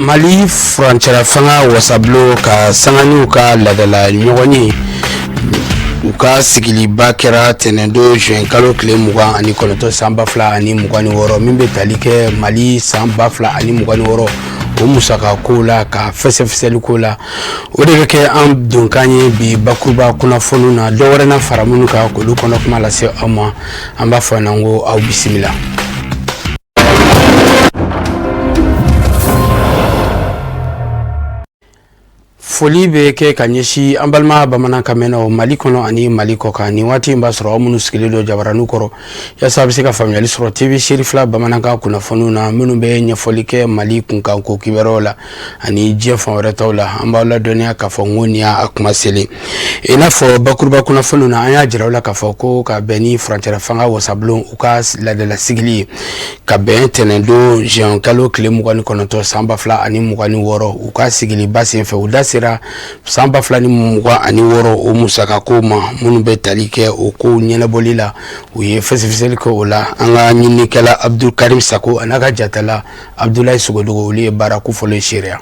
Mali furancɛla fanga wasabulon ka sanganiw ka laadala ɲɔgɔnye u ka sigiliba kɛra tɛnɛndon juin kalo tile 29 san 2026, min bɛ tali kɛ Mali san 2026 o musaka ko la, ka fɛsɛfɛsɛli ko la. O de bɛ kɛ an donkan ye bi bakuruba kunnafoniw na. Dɔ wɛrɛ na fara minnu kan, k'olu kɔnɔ kuma lase aw ma. An b'a fɔ an ko aw bisimila. Foli bɛ kɛ ka ɲɛsin an balima bamanankan mɛnnaw Mali kɔnɔ ani Mali kɔkan. Nin waati in b'a sɔrɔ aw minnu sigilen don jabaranin kɔrɔ yaasa a bɛ se ka faamuyali sɔrɔ TV Serifila bamanankan kunnafoniw na, minnu bɛ ɲɛfɔli kɛ Mali kunkanko kibaruyaw la ani diɲɛ fan wɛrɛ taw la. An b'aw ladɔnniya k'a fɔ n ko nin y'a kuma selen. I n'a fɔ bakuruba kunnafoniw na, an y'a jira aw la k'a fɔ ko ka bɛn ni furancɛla fanga wasabulon u ka laadala sigili ye ka bɛn tɛnɛndon juin kalo tile 29 san 2026, u ka sigiliba senfɛ, u da sera san 2026 o musakako ma, minnu bɛ tali kɛ o kow ɲɛnabɔli la. U ye fɛsɛfɛsɛli kɛ o la. An ka ɲininikɛla Abdulkarim Sako a n'a ka jatala Abdulayi Sogodogo, olu ye baara kofɔlen seereya.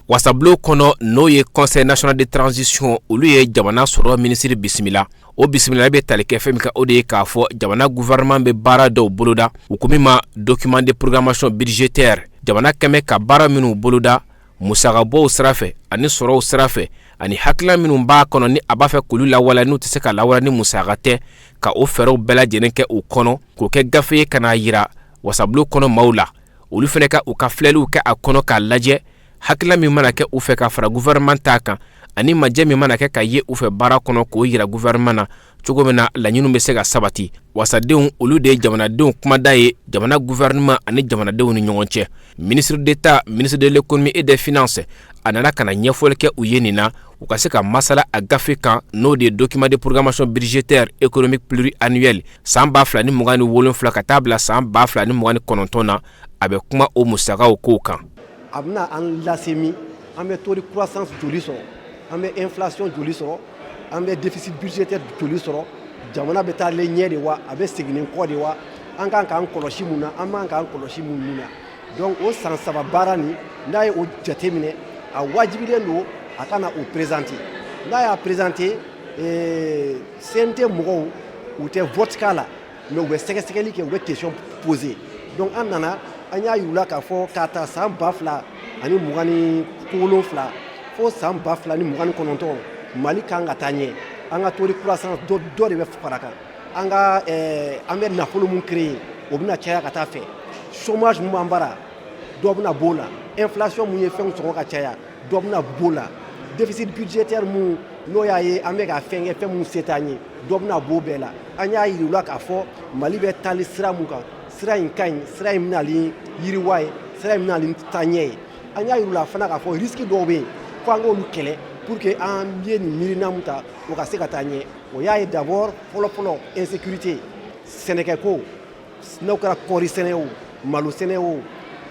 Wasabulon kɔnɔ, n'o ye Conseil national de transition, olu ye jamana sɔrɔ minisiri bisimila. O bisimila bɛ tali kɛ fɛn min kan, o de ye k'a fɔ jamana gouvernement bɛ baara dɔw boloda, u ko min ma document de programmation budgétaire. Jamana kɛmɛ ka baara minnu boloda musakabɔw sira fɛ ani sɔrɔw sira fɛ, ani hakilina minnu b'a kɔnɔ ni a b'a fɛ k'olu lawaleya, n'u tɛ se ka lawaleya ni musaka tɛ, ka o fɛɛrɛw bɛɛ lajɛlen kɛ u kɔnɔ, k'o kɛ gafe ye ka n'a yira wasabulon kɔnɔ maaw la. Olu fana ka u ka filɛliw kɛ a kɔnɔ k'a lajɛ, hakilina min mana kɛ u fɛ ka fara gouvernement ta kan, ani majɛ min mana kɛ ka ye u fɛ baara kɔnɔ, k'o yira gouvernement na cogo min na laɲiniw bɛ se ka sabati. Wasadenw, olu de ye jamanadenw kumada ye jamana gouvernement ani jamanadenw ni ɲɔgɔn cɛ. Ministre d'État, ministre de l'économie et des finances, a nana ka na ɲɛfɔli kɛ u ye nin na, u ka se ka masala a gafe kan, n'o de ye document de programmation budgétaire économique pluriannuel san 2027 ka taa bila san 2029 na. A bɛ kuma o musakaw kow kan. A bɛna an lase min, an bɛ taux de croissance joli sɔrɔ, an bɛ inflation joli sɔrɔ, an bɛ déficit budgétaire joli sɔrɔ, jamana bɛ taa ɲɛ de wa, a bɛ segin kɔ de wa, an kan k'an kɔlɔsi mun na, an man k'an kɔlɔsi mun na. Donc o san 3 baara nin, n'a ye o jate minɛ, a wajibilen don a ka na o présenter. N'a y'a présenter, CNT mɔgɔw, u tɛ vote k'a la, mais u bɛ sɛgɛsɛgɛli kɛ, u bɛ question poser. Donc an nana, an y'a yir'u la k'a fɔ k'a ta san 2027 fo san 2029, Mali kan ka taa ɲɛ. An ka taux de croissance, dɔ de bɛ fara kan, an ka an bɛ nafolo mun créer, o bɛna caya ka taa fɛ, chômage mun b'an bara, dɔ bɛna b'o la, inflation mun ye fɛnw sɔngɔ ka caya, dɔ bɛna b'o la, déficit budgétaire mun n'o y'a ye an bɛ ka fɛn kɛ, fɛn mun se t'an ye, dɔ bɛna b'o bɛɛ la. An y'a yir'u la k'a fɔ Mali bɛ taali sira mun kan, sira in ka ɲi, sira in bɛna ni yiriwa ye, sira in bɛna ni taaɲɛ ye. An y'a yir'u la fana k'a fɔ risque dɔw bɛ yen fo an k'olu kɛlɛ pour que an ye nin miirina mun ta, o ka se ka taa ɲɛ. O y'a ye d'abord, fɔlɔ fɔlɔ, insécurité, sɛnɛkɛko, n'o kɛra kɔɔri sɛnɛ o, malo sɛnɛ o,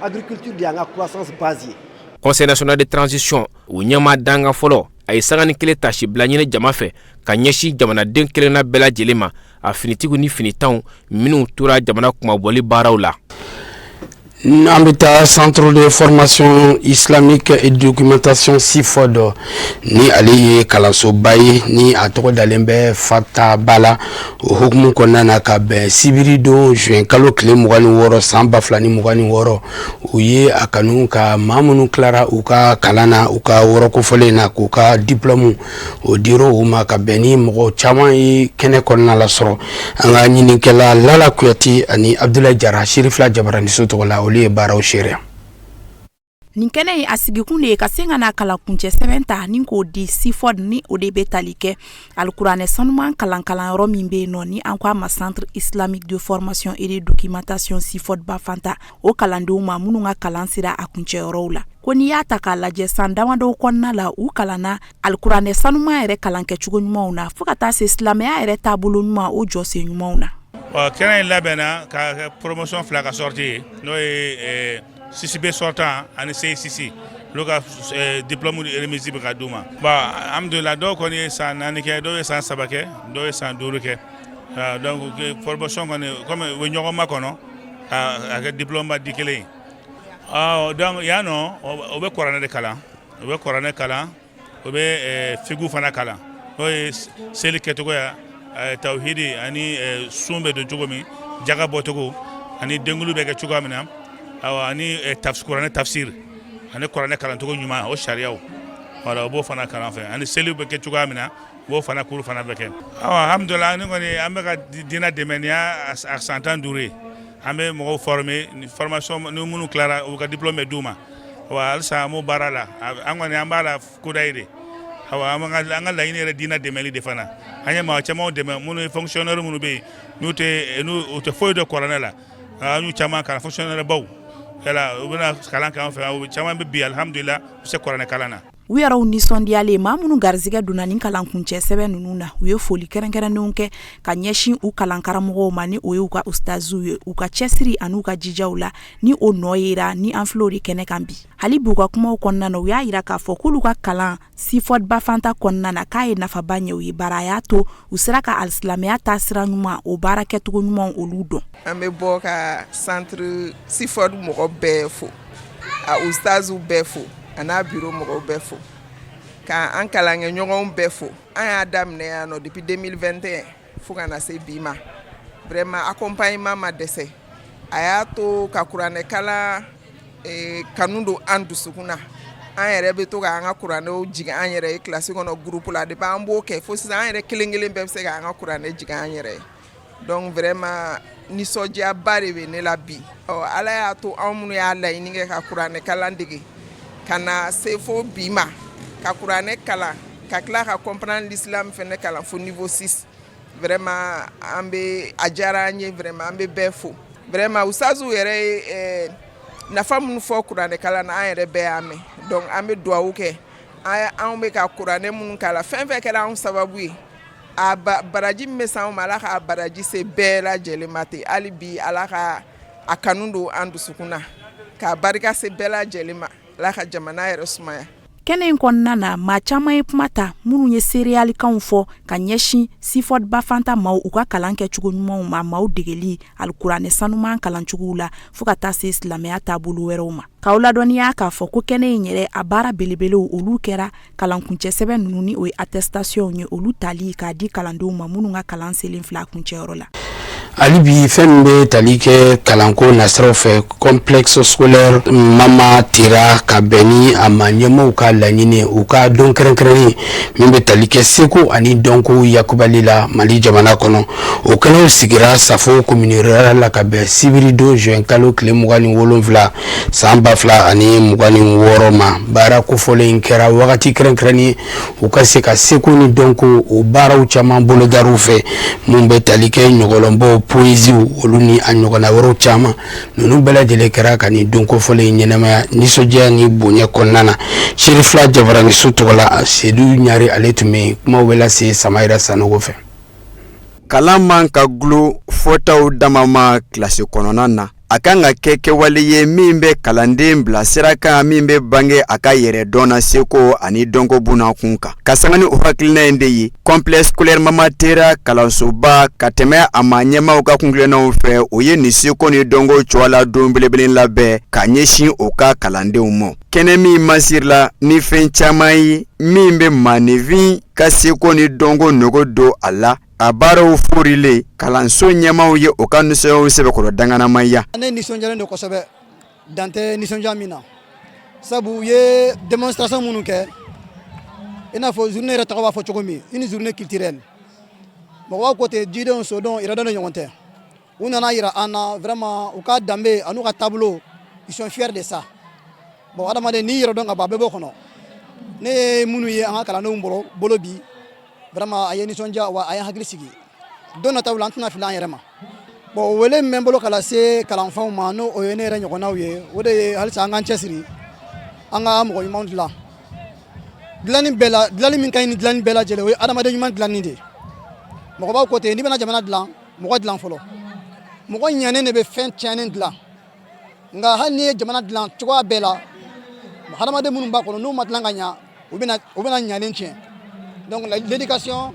agriculture de y'an ka croissance base ye. Conseil national de transition, o ɲɛmaa danga fɔlɔ, a ye sanga ni kelen tasibila ɲini jama fɛ ka ɲɛsin jamanaden kelenna bɛɛ lajɛlen ma, a finitigiw ni finitanw minnu tora jamana kunmabɔli baaraw la. An bɛ taa Centre de formation islamique et documentation CIFOD, ni ale ye kalansoba ye, ni a tɔgɔ dalen bɛ Fataba la. O hukumu kɔnɔna na, ka bɛn sibiri don juin kalo tile 26 san 2026, u ye a kanu ka maa minnu tilara u ka kalan na, u ka wɔɔrɔ kofɔlen na, k'u ka diplôme o dira u ma, ka bɛn ni mɔgɔ caman ye kɛnɛ kɔnɔna la sɔrɔ. An ka ɲininikɛla Lala Kuyate ani Abdulayi Jara, Serifila Jabaraniso tɔgɔ la, olu ye baaraw seereya. Nin kɛnɛ in, a sigikun de ye ka se ka na kalankuncɛ sɛbɛn ta ni k'o di CIFOD, ni o de bɛ tali kɛ alikuranɛ sanuman kalan kalanyɔrɔ min bɛ yen nɔ, ni an ko a ma Centre islamique de formation et de documentation CIFOD Bafanta, o kalandenw ma minnu ka kalan sera a kuncɛyɔrɔw la. Ko n'i y'a ta k'a lajɛ, san damadɔw kɔnɔna la, u kalanna alikuranɛ sanuman yɛrɛ kalan kɛcogo ɲumanw na, fo ka taa se silamɛya yɛrɛ taabolo ɲuman, o jɔsen ɲumanw na. Kɛnɛ in labɛnna ka kɛ promotion fila ka sortie ye, n'o ye 6B sortant ani CI6, olu ka diplôme remise bɛ ka d'u ma. Bon, alhamdulillah, dɔw kɔni ye san 4 kɛ, dɔw ye san 3 kɛ, dɔw ye san 5 kɛ. Donc formation kɔni, comme u bɛ ɲɔgɔn makɔnɔ k'a kɛ diplôme ba di kelen ye. Donc yan nɔ, o bɛ kuranɛ de kalan, u bɛ kuranɛ kalan, o bɛ figu fana kalan, n'o ye seli kɛcogoya, tawhidi, ani sun bɛ don cogo min, jaga bɔcogo, ani denkunli bɛ kɛ cogoya min na, awa, ani kuranɛ tafsir, ani kuranɛ kalancogo ɲuman, o sariyaw, voilà, o b'o fana kalan fɛ, ani seliw bɛ kɛ cogoya min na, u b'o fana cours fana bɛ kɛ. Awa, alhamdulilah, ni kɔni an bɛ ka diinɛ dɛmɛ, nin y'a san 15 ye. An bɛ mɔgɔw former ni formation, ni minnu tilara, u ka diplôme bɛ d'u ma. Wa halisa an b'o baara la. An kɔni, an b'a la kudayi de. Awa, an ka laɲini yɛrɛ, diinɛ dɛmɛli de fana. An ye maa camanw dɛmɛ, minnu ye fonctionnaire minnu bɛ yen, n'u tɛ n'u u tɛ foyi dɔn kuranɛ la, an y'u caman kalan, fonctionnaire baw yala, u bɛna kalan kɛ an fɛ. U caman bɛ bi, alhamdulilah, u bɛ se kuranɛ kalan na. U yɛrɛw nisɔndiyalen, maa minnu garisɛgɛ donna ni kalankuncɛ sɛbɛn ninnu na, u ye foli kɛrɛnkɛrɛnnenw kɛ ka ɲɛsin u kalankaramɔgɔw ma, ni o ye u ka ustaziw ye, u ka cɛsiri ani u ka jijaw la, ni o nɔ yera ni an filɛ o de kɛnɛ kan bi. Hali b'u ka kumaw kɔnɔna na, u y'a yira k'a fɔ k'olu ka kalan SIFOD Bafanta kɔnɔna na, k'a ye nafaba ɲɛ u ye, bara a y'a to u sera ka alisilamɛya taasira ɲuman, o baara kɛcogo ɲuman, olu dɔn. An bɛ bɔ ka centre SIFOD mɔgɔ bɛɛ fo, a ustaziw bɛɛ fo, a n'a bureau mɔgɔw bɛɛ fo, ka an kalankɛɲɔgɔnw bɛɛ fo. An y'a daminɛ yan nɔ depuis 2021 fo ka na se bi ma. Vraiment, accompagnement ma dɛsɛ. A y'a to ka kuranɛ kalan kanu don an dusukun na. An yɛrɛ bɛ to k'an ka kuranɛw jigin an yɛrɛ ye kilasi kɔnɔ, groupe la. Depuis an b'o kɛ fo sisan, an yɛrɛ kelen kelen bɛɛ bɛ se k'an ka kuranɛ jigin an yɛrɛ ye. Donc vraiment, nisɔndiyaba de bɛ ne la bi. Ɔ, Ala y'a to anw minnu y'a laɲini kɛ ka kuranɛ kalan dege ka na se fo bi ma, ka kuranɛ kalan, ka tila ka comprendre l'islam fɛnɛ kalan fo niveau 6, vraiment, an bɛ a diyara an ye. Vraiment, an bɛ bɛɛ fo. Vraiment, ustaziw yɛrɛ ye nafa minnu fɔ kuranɛ kalan na, an yɛrɛ bɛɛ y'a mɛn. Donc an bɛ dugawu kɛ. Anw bɛ ka kuranɛ minnu kalan, fɛn fɛn kɛra anw sababu ye, a baraji min bɛ s'anw ma, Ala k'a baraji se bɛɛ lajɛlen ma ten. Hali bi, Ala ka a kanu don an dusukun na, k'a barika se bɛɛ lajɛlen ma. Ala ka jamana yɛrɛ sumaya. Kɛnɛ in kɔnɔna na, maa caman ye kuma ta, minnu ye seereyalikanw fɔ ka ɲɛsin SIFOD Bafanta maaw, u ka kalan kɛcogo ɲumanw ma, maaw degeli alikuranɛ sanuman kalancogow la, fo ka taa se silamɛya taabolo wɛrɛw ma. K'aw ladɔnniya k'a fɔ ko kɛnɛ in yɛrɛ, a baara belebelew, olu kɛra kalankuncɛ sɛbɛn ninnu, ni o ye attestation ye, olu tali k'a di kalandenw ma minnu ka kalan selen fila kuncɛyɔrɔ la. Hali bi, fɛn min bɛ tali kɛ kalanko nasiraw fɛ, complexe scolaire Mama Tera, ka bɛn ni a ma ɲɛmaaw ka laɲini, u ka don kɛrɛnkɛrɛnnen min bɛ tali kɛ seko ani dɔnko yakubali la Mali jamana kɔnɔ, o kɛnɛw sigira Safo commune rurale la ka bɛn sibiri don, juin kalo tile 27, san 2026 ma. Baara kofɔlen in kɛra wagati kɛrɛnkɛrɛnnen, u ka se ka seko ni dɔnko o baaraw caman bolodar'u fɛ, mun bɛ tali kɛ ɲɔgɔlɔnbɔw, poésie, olu ni a ɲɔgɔnna wɛrɛw caman. Ninnu bɛɛ lajɛlen kɛra ka nin don kofɔlen in ɲɛnamaya nisɔndiya ni bonya kɔnɔna na. Seri fila jabaraniso tɔgɔ la, Sedu Ɲare, ale tun bɛ yen. Kumaw bɛ lase Samayira Sanogo fɛ. Kalan man ka gulo fɔtaw dama ma kilasi kɔnɔna na. A kan ka kɛ kɛwale ye min bɛ kalanden bila sira kan, min bɛ bange a ka yɛrɛ dɔn na, seko ani dɔnko bunakun kan. Ka sanga ni o hakilina in de ye, complexe scolaire Mama Tera kalansoba, ka tɛmɛ a ma ɲɛmaaw ka kuntilennaw fɛ, o ye nin seko ni dɔnko cogoya la don belebele labɛn ka ɲɛsin o ka kalandenw ma. Kɛnɛ min masirila ni fɛn caman ye min bɛ maaninfin ka seko ni dɔnko nɔgɔ don a la, a baaraw forilen, kalanso ɲɛmaaw ye o ka nisɔndiyaw sɛbɛkɔrɔ danganamaya. Ne nisɔndiyalen don kosɛbɛ, dan tɛ nisɔndiya min na, sabu u ye démonstration minnu kɛ, i n'a fɔ journée yɛrɛ tɔgɔ b'a fɔ cogo min, une journée culturelle, mɔgɔw ko ten, jidenw sodenw yɛrɛdɔn ni ɲɔgɔn tɛ. U nana yira an na vraiment u ka danbe an'u ka taabolo, ils sont fiers de ça. Bon, adamaden n'i yɛrɛ dɔn ka ban, a bɛɛ b'o kɔnɔ. Ne ye minnu ye an ka kalandenw bolo bi, vraiment, a ye nisɔndiya wa a ye hakili sigi. Don nataw la, an tɛna fili an yɛrɛ ma. Bon, wele min bɛ n bolo ka lase kalanfaw ma, n'o o ye ne yɛrɛ ɲɔgɔnnaw ye, o de ye halisa an k'an cɛsiri, an ka mɔgɔ ɲumanw dilan. Dilanni bɛɛ la, dilanni min ka ɲi ni dilanni bɛɛ lajɛlen, o ye adamaden ɲuman dilanni de ye. Mɔgɔbaw ko ten, n'i bɛna jamana dilan, mɔgɔ dilan fɔlɔ. Mɔgɔ ɲɛnen de bɛ fɛn tiɲɛnen dilan. Nka hali n'i ye jamana dilan cogoya bɛɛ la, hadamaden minnu b'a kɔnɔ, n'u ma dilan ka ɲa, u bɛna ɲalen tiɲɛ. Donc l'éducation,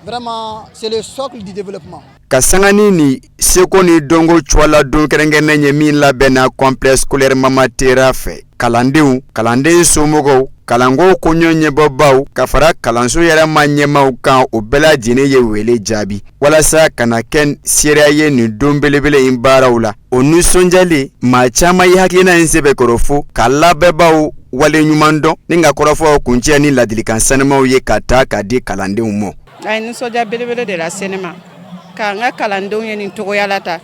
vraiment, c'est le socle du développement. Ka sanga ni nin seko ni dɔnko cuwala don kɛrɛnkɛrɛnnen ye min labɛnna complexe scolaire Mama Tera fɛ, kalandenw, kalanden somɔgɔw, kalanko koɲɛ ɲɛbɔbaw ka fara kalanso yɛrɛ ma ɲɛmaaw kan, o bɛɛ lajɛlen ye wele jaabi walasa ka na kɛ seereya ye nin don belebele in baaraw la. O nisɔndiyalen, maa caman ye hakilina in sɛbɛkɔrɔ fo ka labɛnbaw waleɲuman dɔn ni ka kɔrɔfɔw kuncɛ ni ladilikan sanumaw ye ka taa ka di kalandenw ma. A ye nisɔndiya belebele de lase ne ma k'an ka kalandenw ye nin cogoya la ta.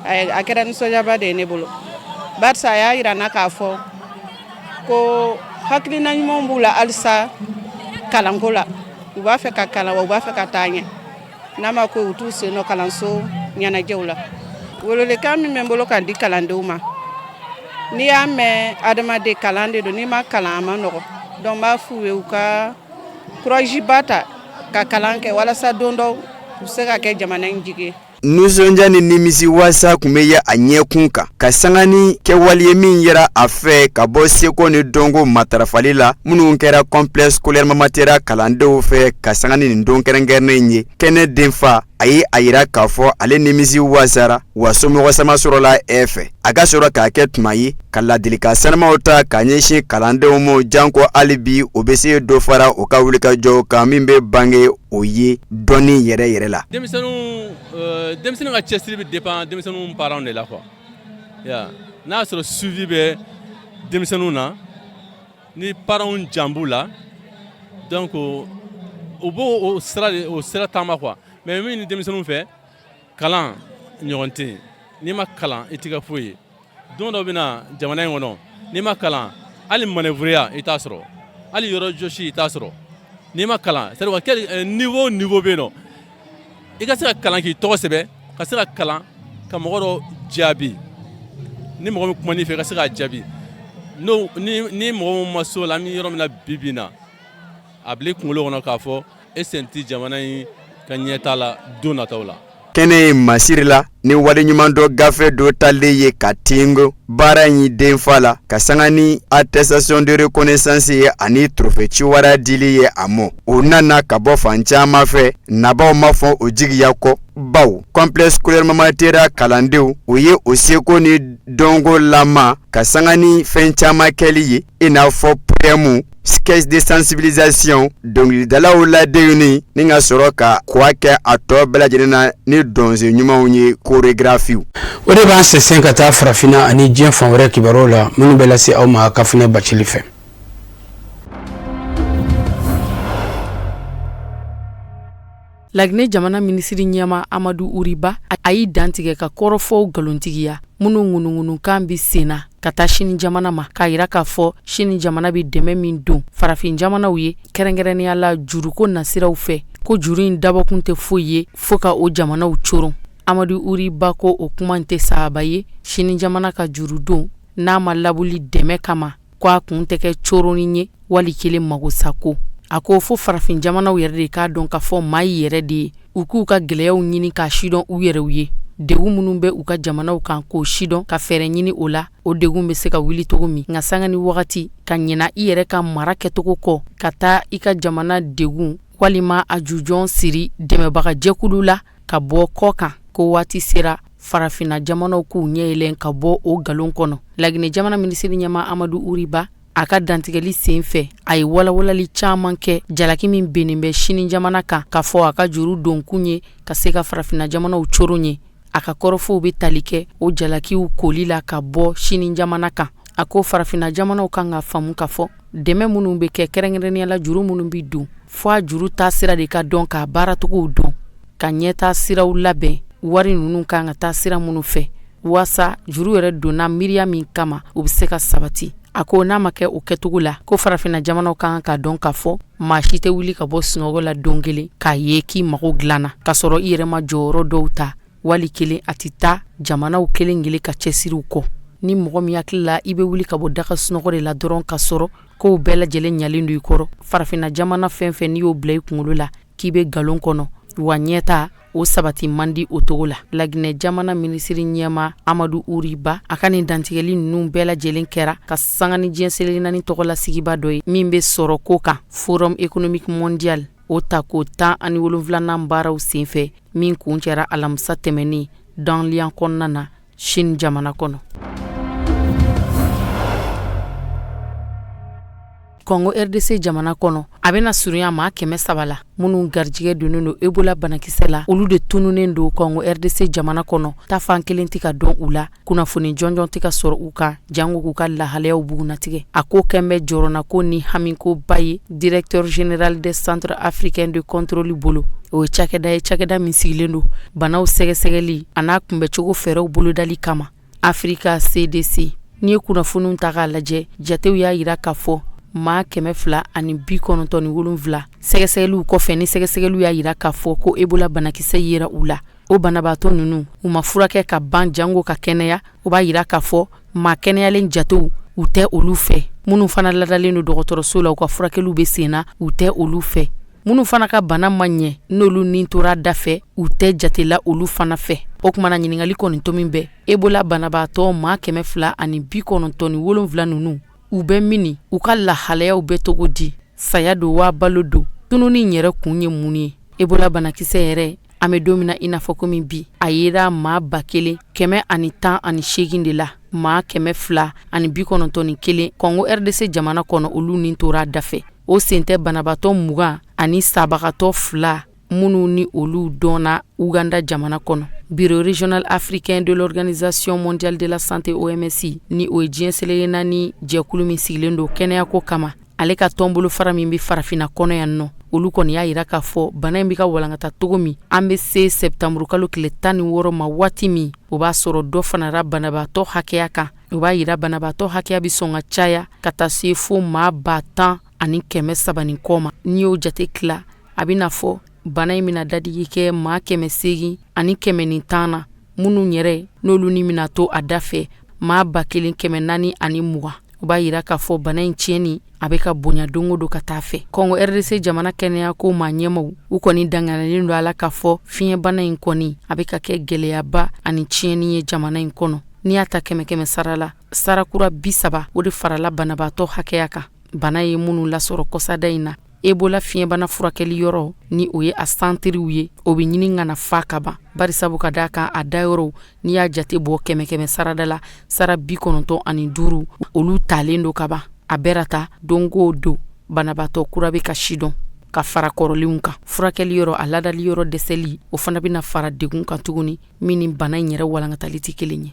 A kɛra nisɔndiyaba de ye ne bolo, barisa a y'a jira n na k'a fɔ ko hakilina ɲumanw b'u la halisa kalanko la. U b'a fɛ ka kalan wa u b'a fɛ ka taa ɲɛ. N'a ma ko u t'u sen nɔ kalanso ɲɛnajɛw la. Welewelekan min bɛ n bolo k'a di kalandenw ma, n'i y'a mɛn adamaden kalan de don, n'i ma kalan a ma nɔgɔ. Donc n b'a f'u ye u ka courage ba ta ka kalan kɛ walasa don dɔ u bɛ se ka kɛ jamana in jigi ye. Nisɔndiya ni nimisi wasa tun bɛ ye a ɲɛkun kan ka sanga ni kɛwale ye min yera a fɛ ka bɔ seko ni dɔnko matarafali la minnu kɛra complexe scolaire Mama Tera kalandenw fɛ ka sanga ni nin don kɛrɛnkɛrɛnnen ye. Kɛnɛ denfa a ye a yira k'a fɔ ale nimisi wasara wa somɔgɔ sama sɔrɔla e fɛ. A ka sɔrɔ k'a kɛ tuma ye ka ladilikan sanumaw ta ka ɲɛsin kalandenw ma, janko hali bi o bɛ se dɔ fara u ka wulikajɔw kan min bɛ bange o ye dɔnni yɛrɛ yɛrɛ la. Denmisɛnnin ka cɛsiri bɛ dépend denmisɛnninw parents de la quoi. Ya n'a y'a sɔrɔ suivi bɛ denmisɛnninw na, ni parents jan b'u la, donc u b'o o sira de o sira taama quoi. Mais min ni denmisɛnninw fɛ, kalan ɲɔgɔn tɛ yen. N'i ma kalan i tɛ kɛ foyi ye. Don dɔ bɛ na jamana in kɔnɔ, n'i ma kalan hali manœuvre i t'a sɔrɔ, hali yɔrɔ jɔsi i t'a sɔrɔ n'i ma kalan. C'est à dire quel niveau niveau bɛ yen nɔ, i ka se ka kalan k'i tɔgɔ sɛbɛn, ka se ka kalan ka mɔgɔ dɔ jaabi ni mɔgɔ min kuma n'i fɛ, i ka se k'a jaabi. N'o ni mɔgɔ min ma s'o la, an bɛ yɔrɔ min na bi bi in na, a bila i kunkolo kɔnɔ k'a fɔ e sen tɛ jamana in ka ɲɛtaa la don nataw la. Kɛnɛ in masiri la ni waleɲumandɔn gafe dɔ talen ye ka tengo baara in denfa la ka sanga ni attestation de reconnaissance ye ani trophée ciwara dili ye a ma. O nana ka bɔ fan caman fɛ, nabaw ma fɔ o jigiya kɔ, baw complexe scolaire Mama Tera kalandenw o ye o seko ni dɔnko lama ka sanga ni fɛn caman kɛli ye, i n'a fɔ poème, sketch de sensibilisation, dɔnkilidalaw ladegeni ni ka sɔrɔ ka kɔwa kɛ a tɔ bɛɛ lajɛlen na ni dɔnsen ɲumanw ye, chorégraphie. O de b'an sɛnsɛn ka taa farafinna ani diɲɛ fan wɛrɛ kibaruyaw la minnu bɛ lase aw ma Kafunɛ Bacili fɛ. Laginɛ jamana minisiri ɲɛmaa Amadu Uriba a y'i dantigɛ ka kɔrɔfɔw nkalontigiya minnu ŋunuŋunukan bɛ sen na ka taa Sini jamana ma, k'a yira k'a fɔ Sini jamana bɛ dɛmɛ min don farafin jamanaw ye, kɛrɛnkɛrɛnnenya la juruko nasiraw fɛ, ko juru in dabɔkun tɛ foyi ye fo ka o jamanaw coron. Amadu Uriba ko o kuma in tɛ saaba ye. Sini jamana ka jurudon n'a ma laboli dɛmɛ kama, ko a kun tɛ kɛ coronni ye wali kelen magosako. A ko fo farafin jamanaw yɛrɛ de k'a dɔn k'a fɔ maa y'i yɛrɛ de ye, u k'u ka gɛlɛyaw ɲini k'a sidɔn u yɛrɛw ye, degun minnu bɛ u ka jamanaw kan k'o sidɔn ka fɛɛrɛ ɲini o la, o degun bɛ se ka wuli cogo min. Nka sanga ni wagati ka ɲina i yɛrɛ ka mara kɛcogo kɔ ka taa i ka jamana degun walima a jujɔn siri dɛmɛbagajɛkulu la ka bɔ kɔ kan, ko waati sera farafinna jamanaw k'u ɲɛ yɛlɛn ka bɔ o nkalon kɔnɔ. Laginɛ jamana minisiri ɲɛmaa Amadu Uriba a ka dantigɛli sen fɛ, a ye walawalali caman kɛ jalaki min binnen bɛ Sini jamana kan k'a fɔ a ka juru donkun ye ka se ka farafinna jamanaw coron ye. A ka kɔrɔfɔw bɛ tali kɛ o jalakiw koli la ka bɔ Sini jamana kan. A ko farafinna jamanaw kan ka faamu k'a fɔ dɛmɛ minnu bɛ kɛ, kɛrɛnkɛrɛnnenya la juru minnu bɛ don, fo a juru taasira de ka dɔn, k'a baaratogow dɔn, ka ɲɛtaa siraw labɛn wari ninnu kan ka taa sira minnu fɛ, waasa juru yɛrɛ donna miiriya min kama u bɛ se ka sabati. A ko n'a ma kɛ o kɛcogo la, ko farafinna jamanaw kan k'a dɔn k'a fɔ maa si tɛ wuli ka bɔ sunɔgɔ la don kelen k'a ye k'i mago dilanna k'a sɔrɔ i yɛrɛ ma jɔyɔrɔ dɔw ta, wali kelen a tɛ taa jamanaw kelen kelen ka cɛsiriw kɔ. Ni mɔgɔ min hakili la i bɛ wuli ka bɔ daga sunɔgɔ de la dɔrɔn ka sɔrɔ kow bɛɛ lajɛlen ɲalen don i kɔrɔ, farafinna jamana fɛn fɛn n'i y'o bila i kunkolo la k'i bɛ nkalon kɔnɔ, wa ɲɛtaa o sabati man di o cogo la. Laginɛ jamana minisiri ɲɛmaa Amadu Uriba a ka nin dantigɛli ninnu bɛɛ lajɛlen kɛra ka sanga ni diɲɛ seleke naani tɔgɔlasigiba dɔ ye min bɛ sɔrɔ ko kan, Forum économique mondial. O tako 17nan baaraw senfɛ min kuncɛra alamisa tɛmɛnen Dalian kɔnɔna na Chine jamana kɔnɔ. Kɔngo RDC jamana kɔnɔ, a bɛna surunya maa 300 la minnu garijɛgɛ donnen don Ebola banakisɛ la, olu de tununnen don Kɔngo RDC jamana kɔnɔ. Taafan kelen tɛ ka dɔn u la, kunnafoni jɔnjɔn tɛ ka sɔrɔ u kan, jango k'u ka lahalayaw bugunnatigɛ. A ko kɛn bɛ jɔrɔnako ni hamikoba ye directeur général des centres africains de contrôle bolo. O ye cakɛda ye, cakɛda min sigilen don banaw sɛgɛsɛgɛli an'a kunbɛcogo fɛɛrɛw bolodali kama. Africa CDC. N'i ye kunnafoniw ta k'a lajɛ, jatew y'a yira k'a fɔ maa 297 sɛgɛsɛgɛliw kɔfɛ, ni sɛgɛsɛgɛliw y'a yira k'a fɔ ko Ebola banakisɛ yera u la. O banabaatɔ ninnu, u ma furakɛ ka ban jango ka kɛnɛya. O b'a yira k'a fɔ maa kɛnɛyalen jatew, u tɛ olu fɛ. Minnu fana ladalen don dɔgɔtɔrɔso la, u ka furakɛliw bɛ sen na, u tɛ olu fɛ. Minnu fana ka bana ma ɲɛ, n'olu ni tora da fɛ, u tɛ jatela olu fana fɛ. O tuma na, ɲininkali kɔni tomi bɛ Ebola banabaatɔ maa 297 ninnu, u bɛ min? U ka lahalayaw bɛ cogo di? Saya don wa balo don? Tununi yɛrɛ kun ye mun ye? Ebola banakisɛ yɛrɛ, an bɛ don min na i n'a fɔ komi bi, a yera maa 1118 de la. Maa 291 Kɔngo RDC jamana kɔnɔ, olu ni tora da fɛ. O sen tɛ banabaatɔ 20 ani sabagatɔ 2 minnu ni olu dɔnna Uganda jamana kɔnɔ. Bureau régional africain de l'Organisation mondiale de la santé OMS, ni o ye diɲɛ seleke naani jɛkulu min sigilen don kɛnɛyako kama, ale ka tɔnbolofara min bɛ farafinna kɔnɔ yan nɔ, olu kɔni y'a yira k'a fɔ bana in bɛ ka walankata cogo min, an bɛ se sɛtanburukalo tile 16 ma waati min, o b'a sɔrɔ dɔ farala banabaatɔ hakɛya kan. O b'a yira banabaatɔ hakɛya bɛ sɔn ka caya ka taa se fo maa 10 300 ni kɔ ma. N'i y'o jate tila, a bɛna fɔ bana in bɛna dadigi kɛ maa 810 na. Minnu yɛrɛ n'olu ni bɛna to a da fɛ, maa 1420. O b'a yira k'a fɔ bana in tiɲɛni a bɛ ka bonya don o don ka taa fɛ. Kɔngo RDC jamana kɛnɛyako maa ɲɛmaw, u kɔni danganiyalen don a la k'a fɔ fiɲɛbana in kɔni a bɛ ka kɛ gɛlɛyaba ani tiɲɛni ye jamana in kɔnɔ. N'i y'a ta kɛmɛ kɛmɛ sara la, sarakura 30, o de farala banabaatɔ hakɛya kan, bana ye minnu lasɔrɔ kɔsada in na. Ebola fiɲɛbana furakɛli yɔrɔ, ni o ye a santiriw ye, o bɛ ɲini ka na fa ka ban, barisabu ka d'a kan a dayɔrɔw, n'i y'a jate bɔ kɛmɛ kɛmɛ sarada la, sara 95, olu talen don ka ban. A bɛɛ ta don o don, banabaatɔ kura bɛ ka sidɔn ka fara kɔrɔlenw kan. Furakɛli yɔrɔ, a ladali yɔrɔ dɛsɛli, o fana bɛna fara degun kan tuguni min ni bana in yɛrɛ walankatali tɛ kelen ye.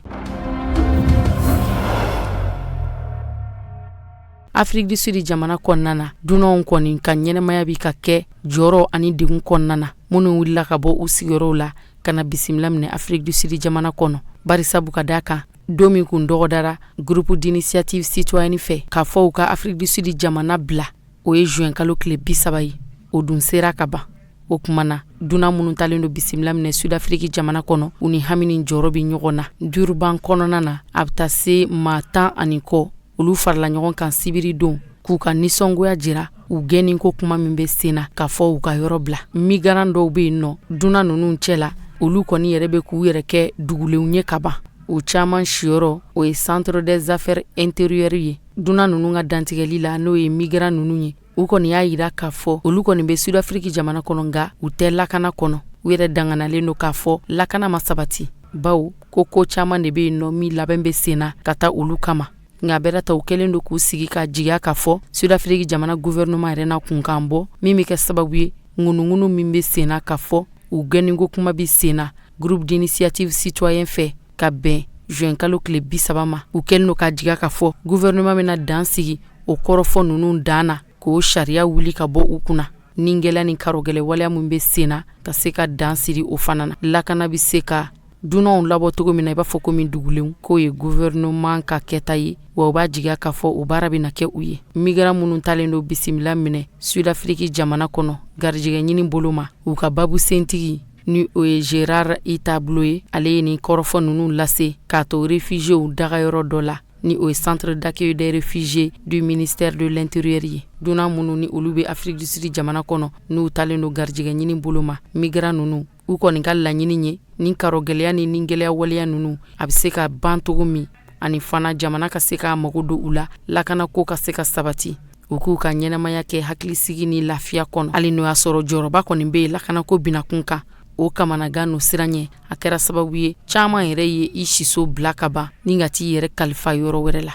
Afrique du Sud jamana kɔnɔna na, dunanw kɔni ka ɲɛnamaya bi ka kɛ jɔrɔ ani degun kɔnɔna na, minnu wulila ka bɔ u sigiyɔrɔw la ka na bisimila minɛ Afrique du Sud jamana kɔnɔ, barisabu ka d'a kan don min kun dɔgɔdara groupe d'initiative citoyenne fɛ k'a fɔ u ka Afrique du Sud jamana bila, o ye juin kalo tile 30 ye, o dun sera ka ban. O tuma na, dunan minnu talen don bisimila minɛ Sudafiriki jamana kɔnɔ, u ni hami ni jɔrɔ bɛ ɲɔgɔn na. Durban kɔnɔna na, a bɛ taa se maa 10 ani kɔ, olu farala ɲɔgɔn kan sibiri don k'u ka nisɔngoya jira u gɛnni ko kuma min bɛ sen na k'a fɔ u ka yɔrɔ bila. Migrant dɔw bɛ yen nɔ dunan ninnu cɛ la, olu kɔni yɛrɛ bɛ k'u yɛrɛ kɛ dugulenw ye ka ban. U caman siyɔrɔ, o ye centre des affaires intérieures ye. Dunan ninnu ka dantigɛli la, n'o ye migrant ninnu ye, u kɔni y'a yira k'a fɔ olu kɔni bɛ Sudafiriki jamana kɔnɔ, nka u tɛ lakana kɔnɔ. U yɛrɛ danganalen don k'a fɔ lakana ma sabati, bawo ko ko caman de bɛ yen nɔ min labɛn bɛ sen na ka taa olu kama. Nka bɛɛ ta, u kɛlen don k'u sigi ka jigiya k'a fɔ Sudafiriki jamana gouvernement yɛrɛ na kunkan bɔ min bɛ kɛ sababu ye ŋunuŋunu min bɛ sen na k'a fɔ u gɛnniko kuma bɛ sen na groupe d'initiative citoyen fɛ ka bɛn juin kalo tile 30 ma. U kɛlen don ka jigiya k'a fɔ gouvernement bɛna dan sigi o kɔrɔfɔ ninnu dan na, k'o sariya wuli ka bɔ u kunna ni gɛlɛya ni karogɛlɛ waleya min bɛ sen na, ka se ka dan siri o fana na. Lakana bɛ se ka dunanw labɔ cogo min na, i b'a fɔ komi dugulenw, k'o ye gouvernement ka kɛta ye, wa u b'a jigiya k'a fɔ o baara bɛna kɛ u ye. Migrant minnu talen don bisimila minɛ Sudafiriki jamana kɔnɔ garijɛgɛ ɲini bolo ma, u ka babu sentigi, ni o ye Gerard Itablo ye, ale ye nin kɔrɔfɔ ninnu lase k'a to réfugiéw dagayɔrɔ dɔ la, ni o ye centre d'accueil des réfugiés du ministère de l'Intérieur ye. Dunan minnu ni olu bɛ Afrique du Sud jamana kɔnɔ, n'u talen don garijɛgɛ ɲini bolo ma, migrant ninnu, u kɔni ka laɲini ye ni karogɛlɛya ni gɛlɛya waleya ninnu a bɛ se ka ban cogo min, ani fana jamana ka se k'a mago don u la, lakanako ka se ka sabati. U k'u ka ɲɛnamaya kɛ hakilisigi ni lafiya kɔnɔ, hali n'o y'a sɔrɔ jɔrɔba kɔni bɛ yen lakanako binakun kan. O kamanagan n'o siran ɲɛ, a kɛra sababu ye caman yɛrɛ ye i siso bila ka ban ni ka t'i yɛrɛ kalifa yɔrɔ wɛrɛ la.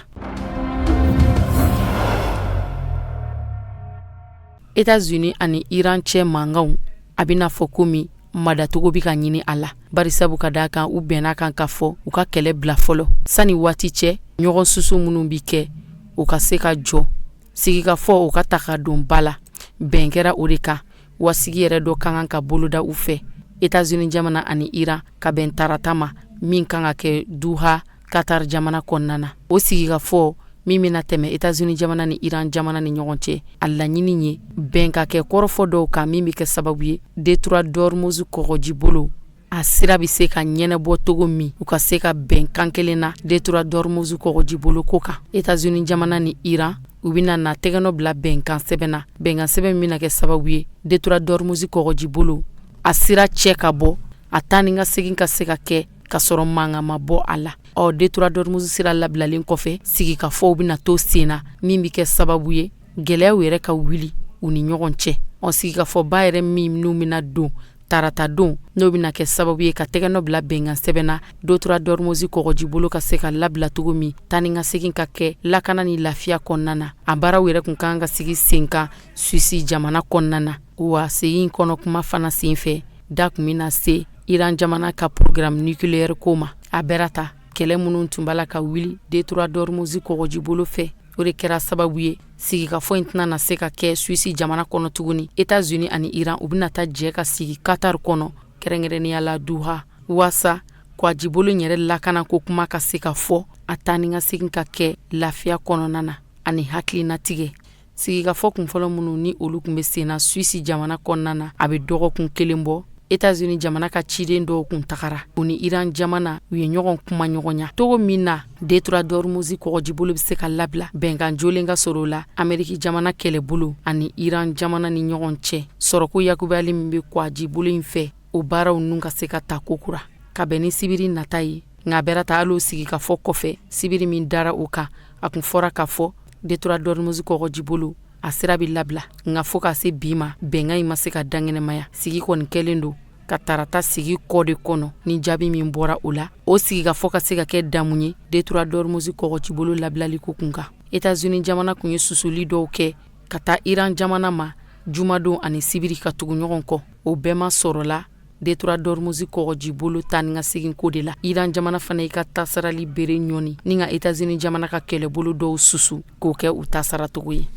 Etats-Unis ani Iran cɛ mankanw, a bɛna fɔ komi madatogo bɛ ka ɲini a la, barisabu ka d'a kan u bɛnna kan k'a fɔ u ka kɛlɛ bila fɔlɔ sani waati cɛ ɲɔgɔn susu minnu bɛ kɛ, u ka se ka jɔ sigikafɔ, o ka ta ka don ba la. Bɛn kɛra o de kan, wa sigi yɛrɛ dɔ ka kan ka boloda u fɛ, Etats-Unis jamana ani Iran, ka bɛn tarata ma min kan ka kɛ Doha, Qatar jamana kɔnɔna na. O sigikafɔ min bɛna tɛmɛ Etats-Unis jamana ni Iran jamana ni ɲɔgɔn cɛ, a laɲini ye bɛn ka kɛ kɔrɔfɔ dɔw kan min bɛ kɛ sababu ye détroit d'Ormuz kɔgɔjibolo a sira bɛ se ka ɲɛnabɔ cogo min, u ka se ka bɛn kan kelen na détroit d'Ormuz kɔgɔjibolo ko kan. Etats-Unis jamana ni Iran, u bɛna na tɛgɛnɔ bila bɛnkan sɛbɛn na, bɛnkan sɛbɛn min bɛna kɛ sababu ye détroit d'Ormuz kɔgɔjibolo a sira cɛ ka bɔ, a taa ni ka segin ka se ka kɛ ka sɔrɔ mankan ma bɔ a la. Ɔ détroit d'Ormuz sira labilalen kɔfɛ, sigikafɔw bɛna to sen na min bɛ kɛ sababu ye gɛlɛyaw yɛrɛ ka wuli u ni ɲɔgɔn cɛ. Ɔ sigikafɔba yɛrɛ min n'u bɛna don tarata don, n'o bɛna kɛ sababu ye ka tɛgɛnɔ bila bɛnkan sɛbɛn na détroit d'Ormuz kɔgɔjibolo ka se ka labila cogo min, taa ni ka segin ka kɛ lakana ni lafiya kɔnɔna na, a baaraw yɛrɛ kun kan ka sigi sen kan Suisse jamana kɔnɔna na. Wa segin kɔnɔ kuma fana sen fɛ, da kun bɛna se Iran jamana ka programme nucléaire ko ma. A bɛra ta kɛlɛ minnu tun b'a la ka wuli détroit d'Ormuz kɔgɔjibolo fɛ, o de kɛra sababu ye sigikafɔ in tɛna na se ka kɛ Suisse jamana kɔnɔ tuguni. Etats-Unis ani Iran, u bɛna taa jɛ ka sigi Qatar kɔnɔ, kɛrɛnkɛrɛnnenya la Doha, waasa kɔgɔjibolo in yɛrɛ lakana ko kuma ka se ka fɔ, a taa ni ka segin ka kɛ lafiya kɔnɔna na ani hakilinatigɛ. Sigikafɔ kunfɔlɔ minnu ni olu tun bɛ sen na Suisse jamana kɔnɔna na, a bɛ dɔgɔkun kelen bɔ, Etats-Unis jamana ka ciden dɔw kun tagara, u ni Iran jamana u ye ɲɔgɔn kuma ɲɔgɔnya togo min na détroit d'Ormuz kɔgɔjibolo bɛ se ka labila, bɛnkan jolen ka sɔrɔ o la Ameriki jamana kɛlɛbolo ani Iran jamana ni ɲɔgɔn cɛ. Sɔrɔko yakubayali min bɛ kɔgɔjibolo in fɛ, o baaraw ninnu ka se ka ta kokura ka bɛn ni sibiri nata ye. Nka a bɛra ta hali o sigikafɔ kɔfɛ, sibiri min dara o kan, a kun fɔra k'a fɔ détroit d'Ormuz kɔgɔjibolo a sira bɛ labila, nka fo ka se bi ma, bɛnkan in ma se ka dankɛnɛmaya. Sigi kɔni kɛlen don ka tarata sigi kɔ de kɔnɔ ni jaabi min bɔra o la, o sigikafɔ ka se ka kɛ damu ye détroit d'Ormuz kɔgɔjibolo labilali ko kun kan. Etats-Unis jamana kun ye susuli dɔw kɛ ka taa Iran jamana ma jumadon ani sibiri ka tugu ɲɔgɔn kɔ, o bɛɛ ma sɔrɔla détroit d'Ormuz kɔgɔjibolo taa ni ka segin ko de la. Iran jamana fana y'i ka tasarali bere ɲɔni ni ka Etats-Unis jamana ka kɛlɛbolo dɔw susu k'o kɛ u tasaracogo ye.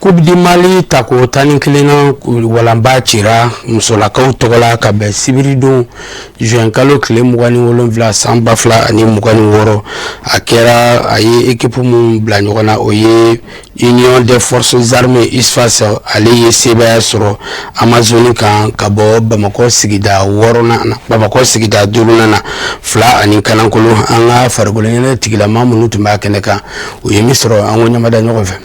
Coupe du Mali tako 11nan walanba cira musolakaw tɔgɔ la ka bɛn sibiridon juin kalo tile 27 san 2026. A kɛra a ye équipe min bila ɲɔgɔn na, o ye Union des forces armées USFAS, ale ye sebaaya sɔrɔ Amazone kan ka bɔ Bamakɔ sigida wɔɔrɔnan na, Bamakɔ sigida duurunan na, 2 ani kanankolo. An ka farikolo ɲɛnajɛ tigilama minnu tun b'a kɛnɛ kan, u ye min sɔrɔ, an ko ɲamada ɲɔgɔn fɛ.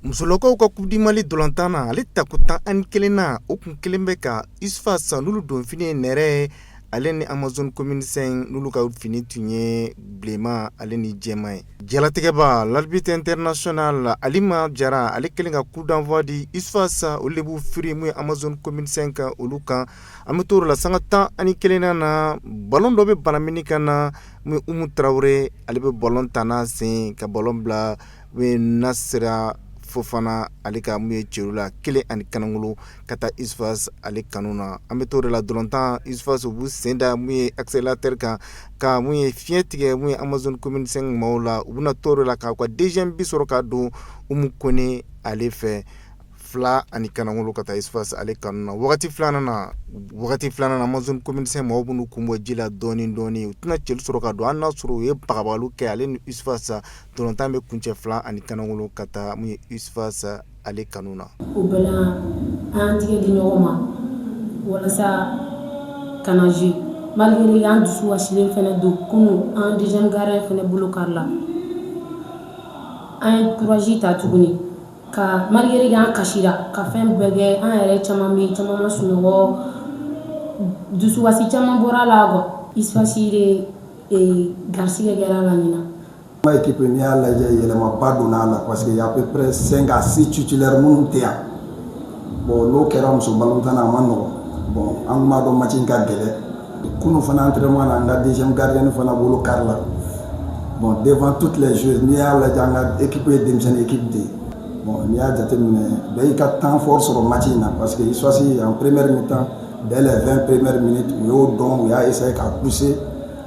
Musolakaw ka Coupe du Mali dolantan na, ale tako 11nan, o kun kelen bɛ ka USFAS n'olu don fini ye nɛrɛ ye, ale ni Amazone commune 5 n'olu ka fini tun ye bilenman ale ni jɛman ye. Jalatigɛba, l'arbitre international Alima Jara, ale kelen ka coup d'envoi di USFAS, olu de b'u firi mun ye Amazone commune 5 kan olu kan. An bɛ t'o la sanga 11nan na, ballon dɔ bɛ banamini ka na mun ye Umu Tarawele, ale bɛ ballon ta n'a sen ka ballon bila mun ye Nasira Fofana, ale ka mun ye cɛru la, 1 ani kanangolo ka taa USFAS ale kanu na. An bɛ t'o de la dolantan, USFAS u b'u sen da mun ye accélérateur kan ka mun ye fiɲɛ tigɛ mun ye Amazone commune 5 maaw la. U bɛna t'o de la k'a ka deuxième but sɔrɔ ka don Umu Kone ale fɛ, 2 ani kanangolo ka taa USFAS ale kanu na. Wagati filanan na, Amazone commune 5 maaw b'u kun bɔ ji la dɔɔni dɔɔni, u tɛna cɛli sɔrɔ ka don hali n'a sɔrɔ u ye bagabagaliw kɛ. Ale ni USFAS dolantan bɛ kuncɛ 2 ani kanangolo ka taa mun ye USFAS ale kanu na. O bɛɛ la, an y'an tigɛ di ɲɔgɔn ma walasa ka na jouer, malgré an dusu kasilen fɛnɛ don. Kunun, an deuxième gardien fɛnɛ bolo kari la, an ye courage ta tuguni ka malgré que an kasira ka fɛn bɛɛ kɛ. An yɛrɛ caman bɛ yen, caman ma sunɔgɔ, dusukasi caman bɔra a la quoi. USFAS de garisigɛ kɛra la ɲinan. An ka équipe, n'i y'a lajɛ, yɛlɛmaba donna a la parce que y a à peu près 5 à 6 titulaires minnu tɛ yan. Bon, n'o kɛra muso balontan na, a ma nɔgɔn. Bon, an tun b'a dɔn match in ka gɛlɛn. Kunun fana, entraînement na, an ka deuxième gardienne fana bolo kari la. Bon, devant toutes les joueuses, n'i y'a lajɛ, an ka équipe ye denmisɛnnin équipe de ye. Bon, n'i y'a jateminɛ, bɛɛ y'i ka temps fort sɔrɔ match in na parce que USFAS, en première mi-temps, dès les 20 premières minutes, u y'o dɔn, u y'a essayé ka pousser,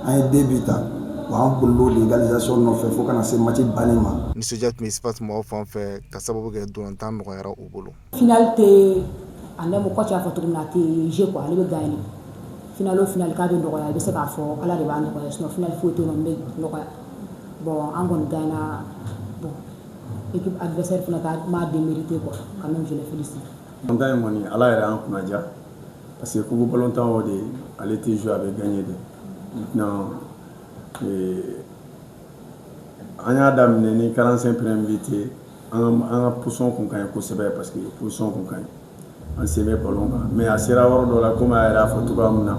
an ye deux buts ta. Bon, an bolila l'égalisation nɔfɛ fo ka na se match banni ma. Nisɔndiya tun bɛ USFAS mɔgɔw fan fɛ ka sababu kɛ dolantan nɔgɔyara u bolo. Finale tɛ a nɛmu, coach y'a fɔ cogo min na, a tɛ jeu quoi, ale bɛ gagner. Finale o finale k'a bɛ nɔgɔya, i bɛ se k'a fɔ Ala de b'a nɔgɔya, sinon finale foyi tɛ yen nɔ min bɛ nɔgɔya. Bon, an kɔni gagnera. Bon, équipe adversaire fana ka m'a démérité quoi, quand même je les félicite. Balontan in kɔni, Ala yɛrɛ y'an kunnaja parce que coupe balontan o de, ale tɛ jouer, a bɛ gagner de. Maintenant, an y'a daminɛ ni 45 premières minutes ye, an ka position kun ka ɲi kosɛbɛ parce que position kun ka ɲi, an sen bɛ ballon kan, mais a sera yɔrɔ dɔ la, komi a yɛrɛ y'a fɔ cogoya min na,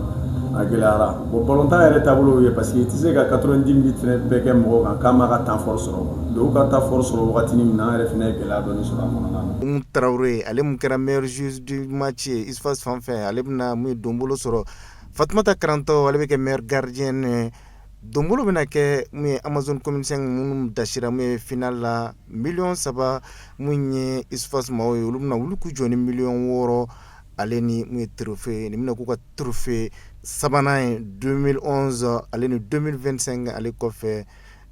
a gɛlɛyara. Bon, balontan yɛrɛ taabolo ye parce que i tɛ se ka 90 minutes bɛɛ kɛ mɔgɔ kan k'a m'a ka temps fort sɔrɔ. Dɔw ka temps fort sɔrɔ wagatinin min na, an yɛrɛ fana ye gɛlɛya dɔɔni sɔrɔ a kɔnɔna na. Umu Tarawele, ale mun kɛra meilleur joueur du match ye USFAS fan fɛ, ale bɛna mun ye donbolo sɔrɔ. Fatumata Karantɔ, ale bɛ kɛ meilleur gardien. Donbolo bɛna kɛ mun ye Amazone Commune 5 minnu dasira mun ye final la, miliyɔn 3. Mun ye USFAS maaw ye, olu bɛna wuli k'u jɔ ni miliyɔn 6, ale ni mun ye trophée. Nin bɛna k'u ka trophée sabanan ye 2011 ale ni 2025 ale kɔfɛ.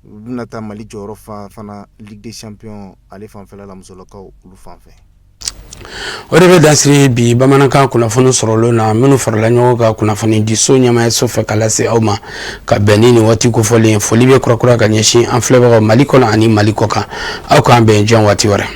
U bɛna taa Mali jɔyɔrɔ fa fana Ligue des champions ale fanfɛla la, musolakaw olu fan fɛ. O de bɛ dansiri bi bamanankan kunnafoni sɔrɔlen na, minnu farala ɲɔgɔn kan kunnafoni diso ɲɛmayaso fɛ ka lase aw ma ka bɛn ni nin waati kofɔlen. Foli bɛ kurakura ka ɲɛsin an filɛbagaw Mali kɔnɔ ani Mali kɔ kan. Aw k'an bɛn jɔn waati wɛrɛ.